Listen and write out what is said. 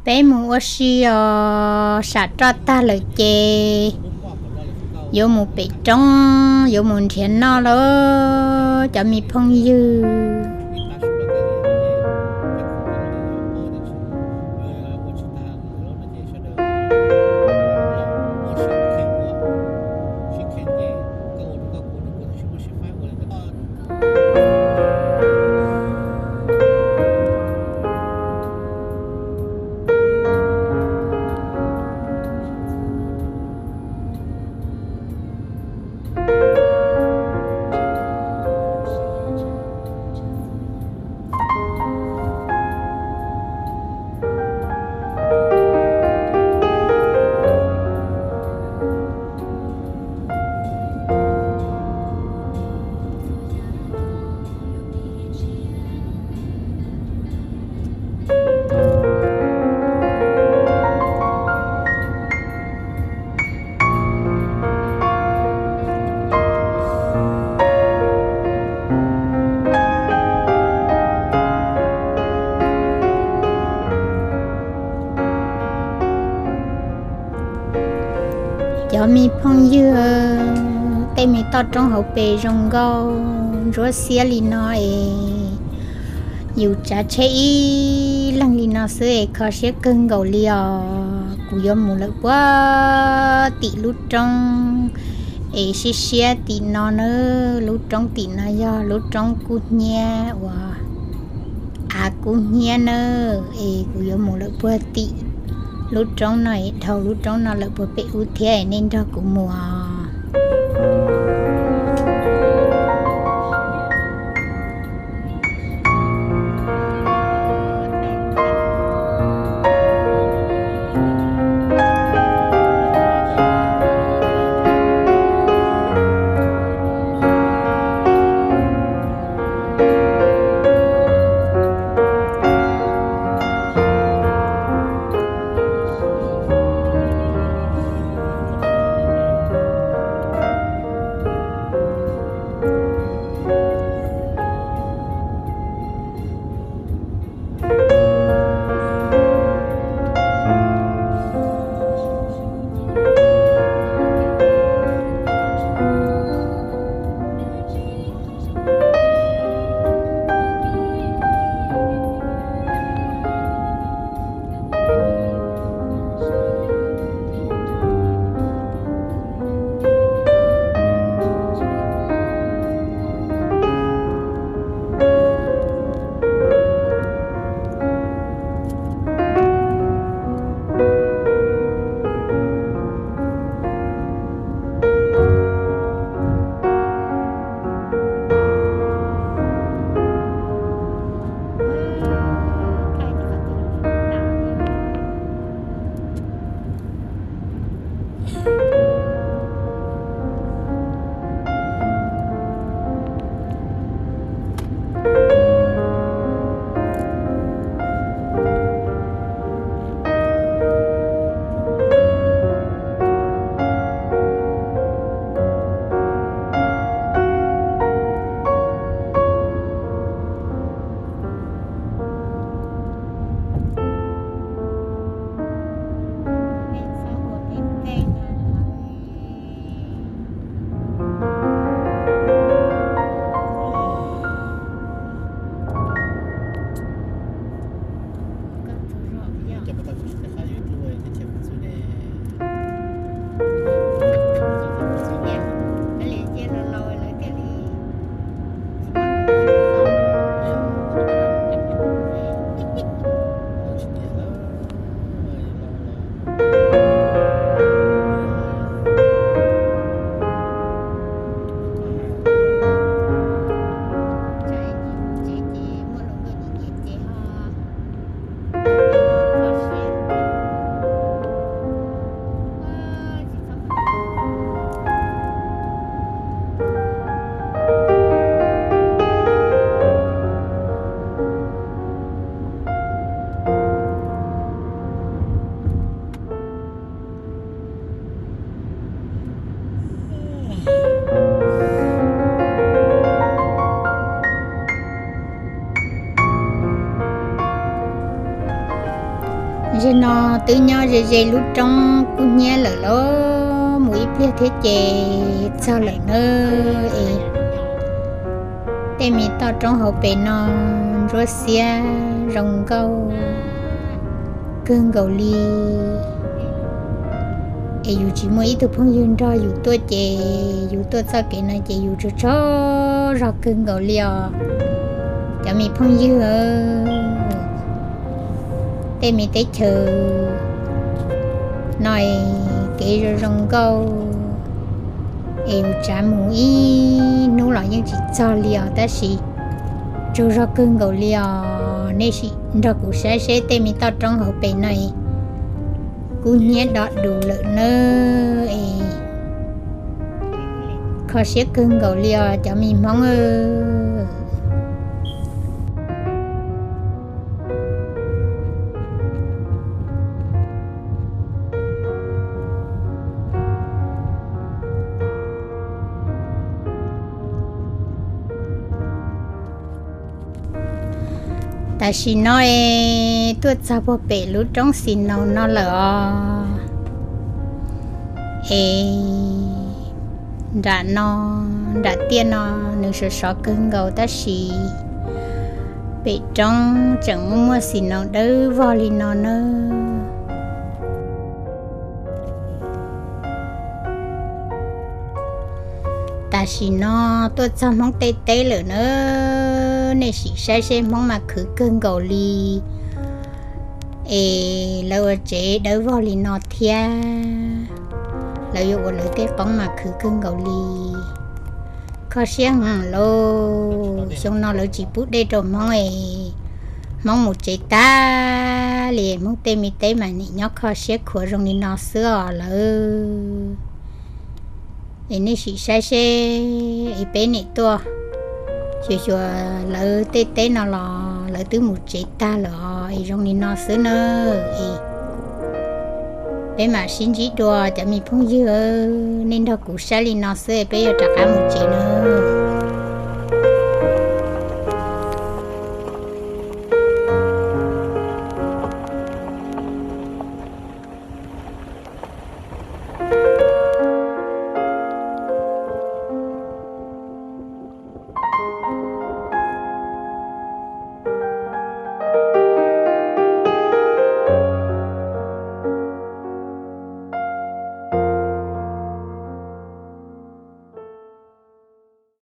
Peb mus ua si os, sam roj tag lawm ces yuav mus pem roob, yuav mus nrhiav noj lawm cov me phooj ywg. Cov me phooj ywg, tej me toj roob hauv pes zoo nkauj ntsuab xiab li no es yus tsav tsheb ib leeg li no xwb es kho siab kawg nkaus li os. Kuv yuav mus lawm puag tim lub roob es siab siab tim no na. Lub roob tim no yog lub roob kub hnyiab uas av kub hnyiab na. Es kuv yuav mus lawm puag tim lub roob no es dhau lub roob no lawm puag pem ub thiab es nej nrog kuv mus os. Zaum no twb nyob ze ze lub roob kub hnyiab lawm los mus ib pliag thiab ces txog lawm nawb es. Tej me toj roob hauv pes no ntsuab xiab zoo nkauj kawg nkaus li. Es yus tsis muaj ib tug phooj ywg nrog yus tuaj ces yus tuaj txoj kev no ces yus tsaug tsaug zog kawg nkaus li os cov me phooj ywg. Tej me teb chaws no kev zoo zoo nkauj es yus tsav mus ib hnub los yeej tsis txog li os, tab sis tsaug zog kawg nkaus li os. Nej sim nrog kuv saib seb tej me toj roob hauv pes no kub hnyiab do dus lawm nawb es. Kho siab kawg nkaus li os cov me Hmoob. Tam sim no es tuaj txog puag pem lub roob Xis Naus no lawm os. Es nram no, nram tiaj no nws sov sov kawg nkaus tab sis pem roob tseem muaj muaj xis naus dawb vog li no nawb. Tam sim no tuaj txog Hmoob tej teb lawm na, nej sim saib seb Hmoob mas khwv kawg nkaus li. Es lawv ua tsev dawb vog li no thiab, lawv yuav ua lawv tej qoob mas khwv kawg nkaus li. Kho siab heev lauj, xyoo no lawv tsis pub dej rau Hmoob es Hmoob mus tsev tag li, Hmoob tej me teb mas nim nyob kho siab khuav zoo li no xwb os lawv. Es nej sim saib seb es peb nim tuaj xyuas xyuas lawv tej teb no los lawv twb mus tsev tag lawm os, es zoo li no xwb na. Es peb mam sib ntsib dua cov me phooj ywg, nej nrog kuv saib li no xwb peb yuav rov qab mus tsev na.